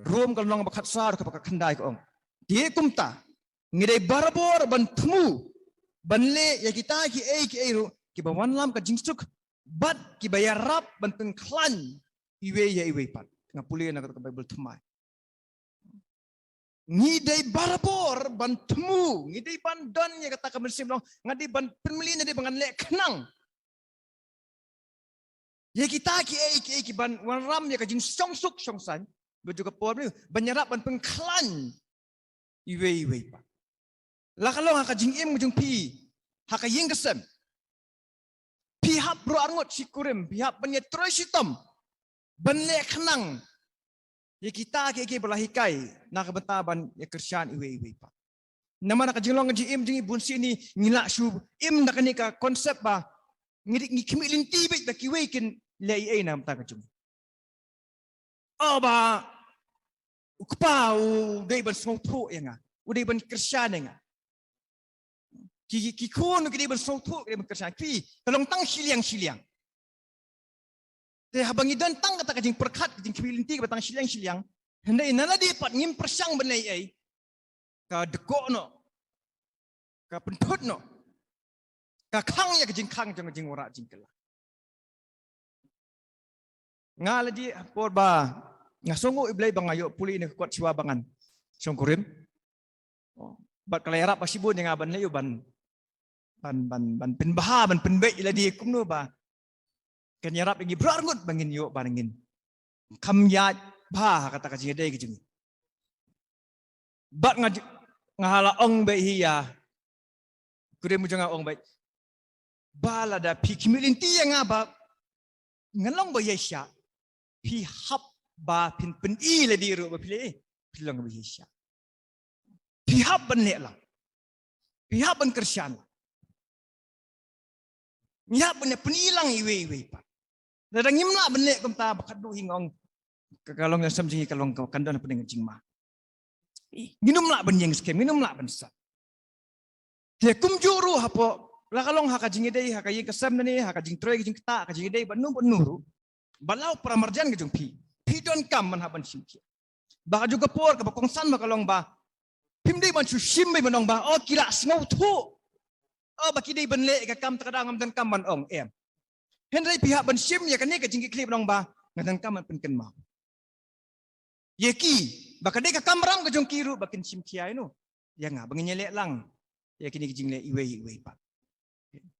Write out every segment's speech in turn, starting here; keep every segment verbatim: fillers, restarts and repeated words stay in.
Rom ka lynnong ba khatsaw ka ba khatkhyndai ka ong. Te kumta, ngi dei barabor ban thmu, ban leh ïa kita kiei kiei ruh, kiba wanlam ka jingsuk, bad kiba ïarap ban pynkhlaiñ iwei ïa iwei pat. Nga pule na ka Baibl thymmai. Ngi dei barabor ban thmu, ngi dei ban don ïa kata ka mynsiem long, nga dei ban pynmlien, nga dei ban leh khnang ïa kita kiei kiei kiban wanrah ïa ka jingshongsuk shongsaiñ, bad jong ka por mynne, ban ïarap ban pynkhlaiñ iwei iwei pat. La ka long ha ka jingim jong phi, ha ka ïing ka sem, phi hap baroh arngut shi kurim, phi hap ban ïatrei shitom, ban leh khnang ïa kita kiei kiei ba la hikai, na ka bynta ban ïakyrshan iwei iwei pat. Namar na ka jinglong ka jingim jong ngi bun sien ngi lah shu im da kane ka concept ba ngi dei, ngi khmih lynti beit ba kiwei kin leh ei ei na ka bynta ka jong ngi. Oh, ba u kpa u dei ban sngewthuh ïa nga, u dei ban kyrshan ïa nga. Ki, ki khun ki dei ban sngewthuh, ki dei ban kyrshan. Phi, ka long tang shiliang shiliang. Te haba ngi don tang kata ka jingpyrkhat, ka jingkhmih lynti kaba tang shiliang shiliang, hynrei na lade pat ngim pyrshang ban leh ei ei, ka dkoh noh, ka pynthut noh, ka khang ïa ka jingkhang jong ka jingwanrah jingkylla. Nga la dei ha por ba nga sngewnguh ïa U Blei ba nga ïoh pule na ka kot shuwa ba ngan shong kurim. Oh, bad ka la ïarap ba shibun ïa nga ban leh ïa u ban, ban, ban, ban pynbha, ban pynbeit ïa lade kumno ba kan ïarap ïa ngi baroh arngut ba ngin ïoh, ba ngin kham ïaid bha ha kata ka jingïadei ka jong ngi. Bad nga ju-, nga la ong beit hi ïa u kurim jong nga, ong beit, ba lada phi khmih lynti ïa nga ba ngan long ba ïaishah, phi hap ba phin pyni ïa lade ruh ba phi leh, phi long ba ïaishah. Phi hap ban leh lang. Phi hap ban kyrshan lang. Ngi hap ban pyni lang iwei iwei pat. Lada ngim lah ban leh kumta, ba khatduh hi nga ong, ka, ka long ïa sem jong ngi ka long ka kan don hapdeng ka jingma. Nginym lah ban ïeng skhem, nginym lah ban sah. Te kumjuh ruh hapoh, la ka long ha ka jingïadei, ha ka ïing ka sem ne, ha ka jingtrei ka jingktah, ha ka jingïadei bad no bad no ruh, ba la u para marjan ka jong phi, phi donkam ban hap ban shim khia. Ba ka juh ka por kaba kongsan ba ka long ba phim dei ban shu shim beit ban ong ba, oh, ki la sngewthuh, oh, ba ki dei ban leh ka kam, te ka dang ngam donkam ban ong, em. Hynrei phi hap ban shim ïa kane ka jingkitkhlieh ban ong ba nga donkam ban pynkynmaw ïa ki, ba ka dei ka kamram ka jong ki ruh ba kin shim khia ïa no, ïa nga, ba ngin ïaleh lang ïa kine ki jingleh iwei iwei pat.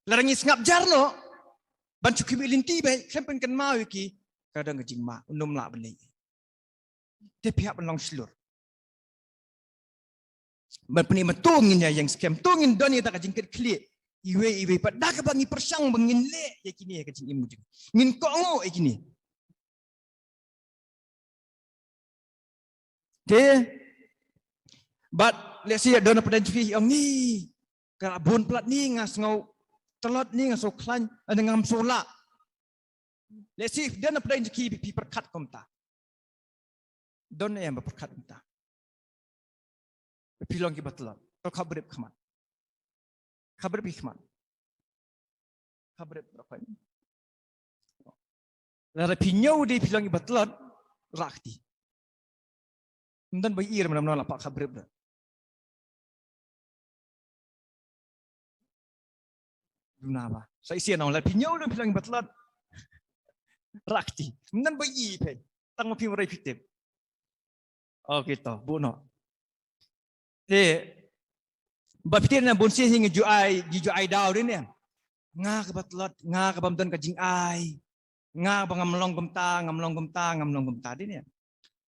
Lada ngi sngap jar noh ban shu khmih lynti beit, khlem pynkynmaw ïa ki, ka don ka jingma, un ym lah ban leh. Te phi hap ban long shlur ban pyni ba to ngin ïa ïeng skhem, to ngin don ïa kata ka jingkitkhlieh iwei iwei pat, da kaba ngi pyrshang ba ngin leh ïa kine ha ka jingim jong ngi, ngin kohnguh ïa kine. Te bad lehse don na pdeng jong phi ong, ni, ka bun palat ni nga sngew tlot, ni nga sngew khlaiñ, ani ngam sngew lah. Lehse don na pdeng jong phi, phi pyrkhat kumta. Don ne em ba pyrkhat kumta? Phi long kiba tlot. To khabrip khmat. Khabrip khmat. Khabrip rakoi. Lada phi ñiew de phi long kiba tlot, rah kti. Ym don ba ïohi re, mynno mynno la pah khabrip de. Duna ba sa isien ong, lada phi ñiew de phi long kiba tlot, rah kti. Ym don ba ïohi phi. Tang ma phi, ma rei phi tip. Okay, to buh noh. Te ba phi tip na bun sien hi ngi ju ai, ngi ju ai daw de ne. Nga kaba tlot, nga kaba ym don ka jingai, nga ba ngam long kumta, ngam long kumta, ngam long kumta de ne.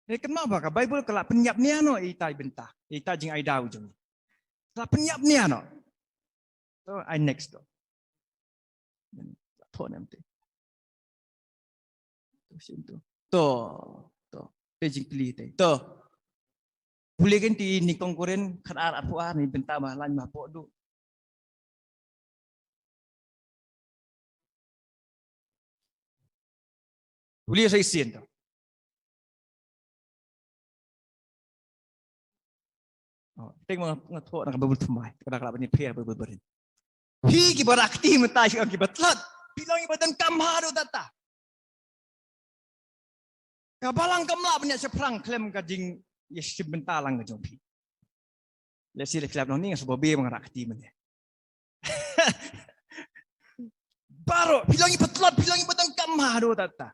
Te kynmaw ba ka Baibl ka la pynïap nia noh ita i bynta, ita jingai daw jong ngi. Ka la pynïap nia noh. To ai next to. Thoh ne em te. To sien to. To, to. Te jingplie te. To. Pule kin ti nyngkong Korinth khatar arphew ar, na i bynta ba laiñ ba hapoh duh. Pule sa isien to. Oh, teng ma nga thoh na ka Baibl thymmai, ka da ka la ban ïapher Baibl barit. Phi kiba rah kti mynta, phi long kiba tlot, phi long kiba donkam haduh katta. Ka balang kam lah ban ïa shaphrang khlem ka jingïashim bynta lang ka jong phi. Lehse la phi lah ban ong, ni nga sngewbha ba nga rah kti mynne. Baroh phi long i patlot, phi long i ba donkam haduh katta.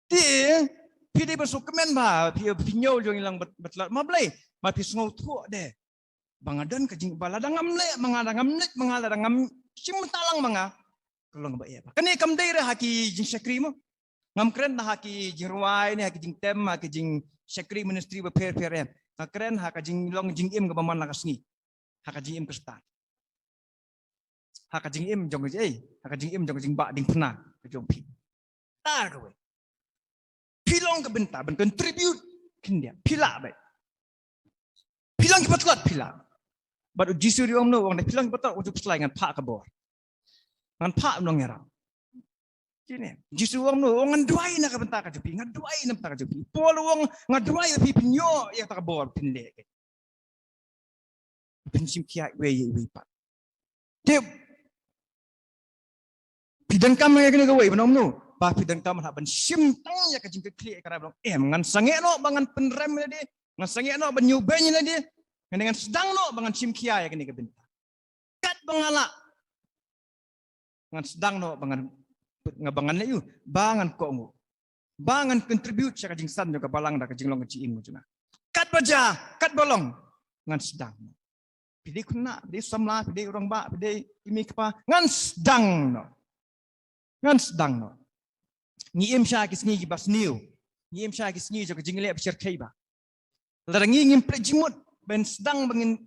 Te phi dei ban sngewkmen ba phi, phi ñiew jong i long ba, patlot. Ma balei? Ma phi sngewthuh de ba nga don ka jing, ba lada ngam leh ma nga, lada ngam leit ma nga, lada ngam shim bynta lang ma nga, ka long ba eh ba. Kane kam dei re ha ki jingshakri mo. Ngam kren da ha ki jingrwai ne ha ki jingtem, ha ki jingshakri ministry bapher bapher em. Nga kren ha ka jinglong jingim kaba man la ka sngi. Ha ka jingim Khristan. Ha ka jingim jong ka jing, eh, ha ka jingim jong ka jingbah diengphna ka jong phi. Tar kawei. Phi long ka bynta ban contribute khyndiat. Phi lah beit. Phi long ki patlot phi lah. Bad u Jisu u ong no, u ong da phi long ki patlot, u ju pynslai ngan phah ka bor. Ngan phah u nongïarap. Kine. Jisu u ong no, u ong ngan duwai na ka bynta ka jong phi, ngan duwai na ka bynta ka jong phi. Paul u ong ngan duwai ba phin ïoh ïa kata ka bor phin leh. Phin shim khia iwei ïa iwei pat. Te phi donkam ïa kane kawei ban ong no, ba phi donkam hap ban shim tang ïa ka jingkitkhlieh ïa ka rai ba long em, ngan sangeh noh ba ngan pynrem ïa lade, ngan sangeh noh ban ñiew beiñ ïa lade, ngan, ngan sdang noh ba ngan shim khia ïa kane ka bynta. Katba nga lah ngan sdang noh ba ngan, nga, ba ngan leh ïa u, ba ngan kohnguh, ba ngan contribute sha ka jingsan jong ka balang da ka jinglong ka jingim jong nga. Katba jia, katba long, ngan sdang noh. Phi dei khynnah, phi dei samla, phi dei rangbah, phi dei i mei i kpa, ngan sdang noh. Ngan sdang noh. Ngi im sha ki sngi kiba sniew. Ngi im sha ki sngi jong ka jingleh ba shyrkhei ba. Lada ngi ngim pynleit jingmut ban sdang ba ngin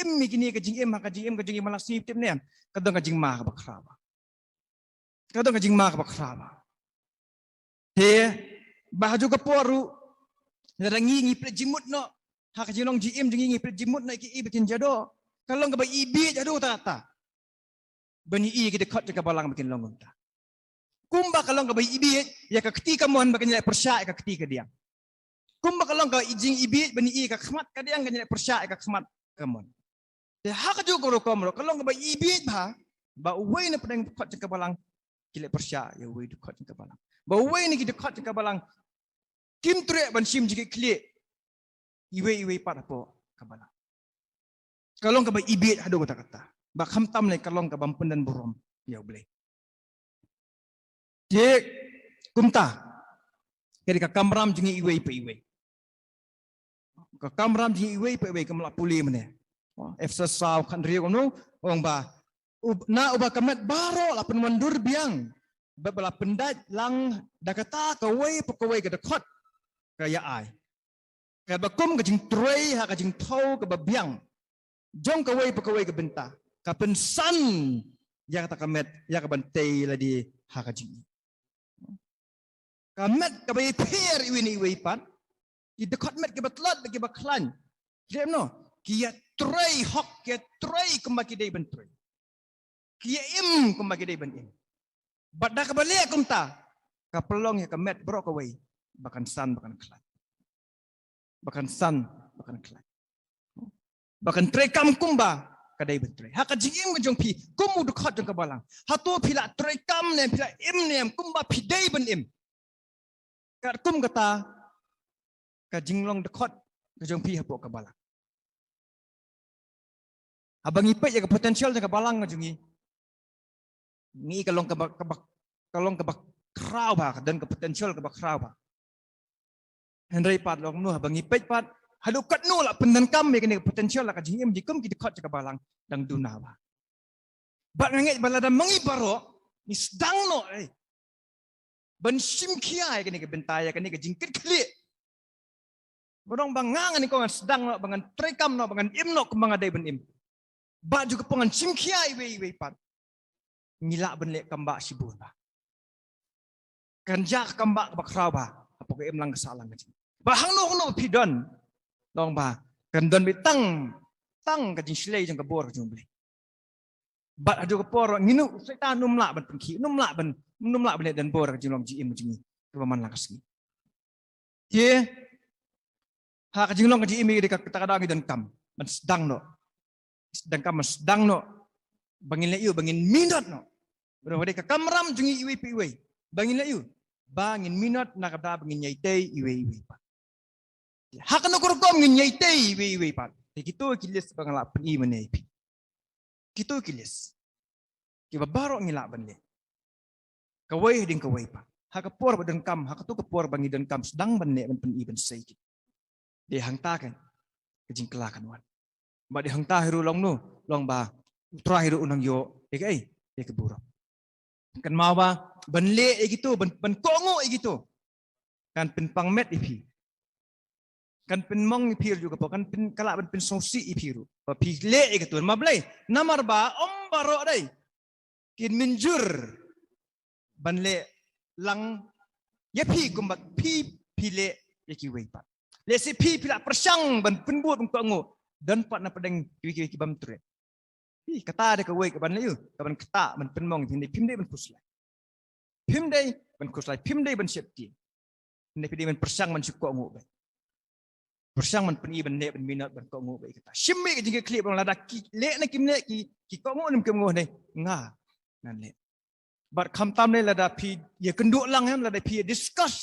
im ïa kine ka jingim, ha ka jingim ka jingim ha la ka sngi, tip ne em, ka don ka jingma kaba khraw ba. Ka don ka jingma kaba khraw ba. Te ba ha ju ka por ruh, lada ngi ngim pynleit jingmut noh ha ka jinglong jingim jong ngi, ngim pynleit jingmut noh ïa ki, ïa ki ba kin jia doh, ka long kaba ibiej haduh katta katta ban ïohi ïa ki dkhot jong ka balang ba kin long kumta. Kumba ka long kaba ibiej ïa ka kti kamon ba kan ïaleh pyrshah ïa ka kti kadiang. Kumba ka long ka jing ibiej ban ïohi ïa ka khmat kadiang kan ïaleh pyrshah ïa ka khmat kamon. Te ha ka ju ka rukom ruh ka long kaba ibiej ba, ba uwei na pdeng dkhot jong ka balang ki leh pyrshah ïa uwei dkhot jong ka balang. Ba uwei na ki dkhot jong ka balang kim treh ban shim jingkitkhlieh iwei iwei pat hapoh ka balang. Ka long kaba ibiej haduh katta katta. Ba khamtam lei ka long kaba ym pyndon burom ïa U Blei. Te kumta, ka dei ka kamram jong ngi iwei pa iwei. Ka kamram jong ngi iwei pa iwei, kum la pule mynne. Ephesos saw khathynriew, kumno, ong ba, ub-, na uba ka met baroh la pynwandur biang bad ba la pyndait lang da kata kawei pa kawei ka dkhot ka ïa ai. Kaba kum ka jingtrei ha ka jingthew kaba biang jong kawei pa kawei ka bynta, ka pynsan ïa kata ka met ïa ka ban tei lade ha ka jingim. Ka met kaba ïapher iwei na iwei pat, ki dkhot met kiba tlot bad kiba khlaiñ, ki em no, ki ïatrei hok, ki ïatrei kumba ki dei ban trei. Ki ïa im kumba ki dei ban im. Bad da kaba leh kumta, ka pynlong ïa ka met baroh kawei ba kan san ba kan khlaiñ. Ba kan san ba kan khlaiñ. Ba kan trei kam kumba ka dei ban trei. Ha ka jingim ka jong phi kum u dkhot jong ka balang, hato phi la trei kam ne em, phi la im ne em kumba phi dei ban im? Katkum kata ka jinglong dkhot ka jong phi hapoh ka balang. Haba ngi peit ïa ka potential jong ka balang ka jong ngi, ngi ka long kaba, kaba, ka long kaba khraw bha, ka don ka potential kaba khraw bha. Hynrei pat long no, haba ngi peit pat haduh katno la pyndonkam ïa kane ka potential ha ka jingim jong ngi kum ki dkhot jong ka balang, dang duna bha. Bad nga ngeit ba lada ma ngi baroh ngi sdang noh, eh, ban shim khia ïa kane ka bynta, ïa kane ka jingkitkhlieh. Ba ong ba nga, nga nyngkong ngan sdang noh ba ngan trei kam noh, ba ngan im noh kumba nga dei ban im. Bad ju ka por ngan shim khia iwei iwei pat, ngi lah ban leh kam ba shibun bha. Kan jia ka kam ba kaba khraw bha hapoh ka imlang ka sahlang ka jong ngi. Ba hangno hangno phi don, long ba kan don beit tang, tang ka jingshlei jong ka bor ka jong U Blei. Bad haduh ka por ngi, u Soitan um lah ban pynkhih, um lah ban, um lah ban leh donbor ha ka jinglong jingim jong ngi kaba man la ka sngi. Te ha ka jinglong ka jingim ngi, ka, kata ka daw ngi donkam ban sdang noh. Donkam ban sdang noh ba ngin leh ïa u, ba ngin minot noh. Ba dei ka kamram jong ngi iwei pa iwei ba ngin leh ïa u. ba ngin minot na ka bynta ba ngin ïai tei iwei iwei pat. Ha kano ka rukom ngin ïai tei iwei iwei pat? Te kito ki list ba nga lah pyni mynne ïa phi. Kito ki list kiba baroh ngi lah ban leh. Kawei hadien kawei pat. Ha ka por ba donkam, ha kato ka por ba ngi donkam sdang ban leh, ban pyni, ban sei ki. Dei hangta ka, ka jingkylla kan wan. Ba dei hangta hi ruh long no, long ba U Trai hi ruh u nang ïoh ïa kaei, ïa ka burom. Kynmaw ba ban leh ïa kito, ban, ban kohnguh ïa kito, kan pynpang met ïa phi. Kan pynmong ïa phi ruh ka por, kan pyn, ka lah ban pynsngewsih ïa phi ruh ba phi leh ïa kito. Namar balei? Namar ba ym baroh dei kin mynjur ban leh lang ïa phi kumba phi, phi leh ïa kiwei pat. Lehse phi, phi lah pyrshang ban pynbud, ban kohnguh, don pat na pdeng kiwei kiwei ki bym treh. Phi, kata dei kawei kaban leh, kaban ktah, ban pynmong ïa phi, phim dei ban khuslai. Phim dei ban khuslai, phim dei ban sheptieng. Hynrei phi dei ban pyrshang ban shu kohnguh beit. Pyrshang ban pyni, ban leh, ban minot, ban kohnguh beit ïa kata. Shim beit ka jingkitkhlieh ba lada ki leh ne kim leh, ki, ki kohnguh ne kim kohnguh, ne nga ngan leh. Bad khamtam ne lada phi ïakynduh lang, ïa, lada phi ïa discuss,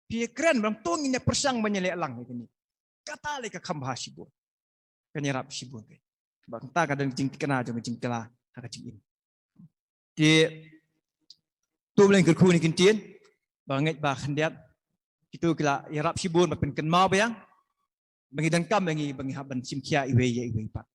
phi ïakren, ba to ngin ïa pyrshang ban ïaleh lang ïa kane. Kata lei ka kham bha shibun. Kan ïarap shibun keiñ. Bad kata ka don jingthikna jong ka jingkylla ha ka jingim. Te to U Blei un kyrkhu ïa kine ki ktien ba ngeit ba khyndiat kito ki la ïarap shibun ban pynkynmaw biang ba ngi donkam, ba ngi, ba ngi hap ban shim khia iwei ïa iwei pat.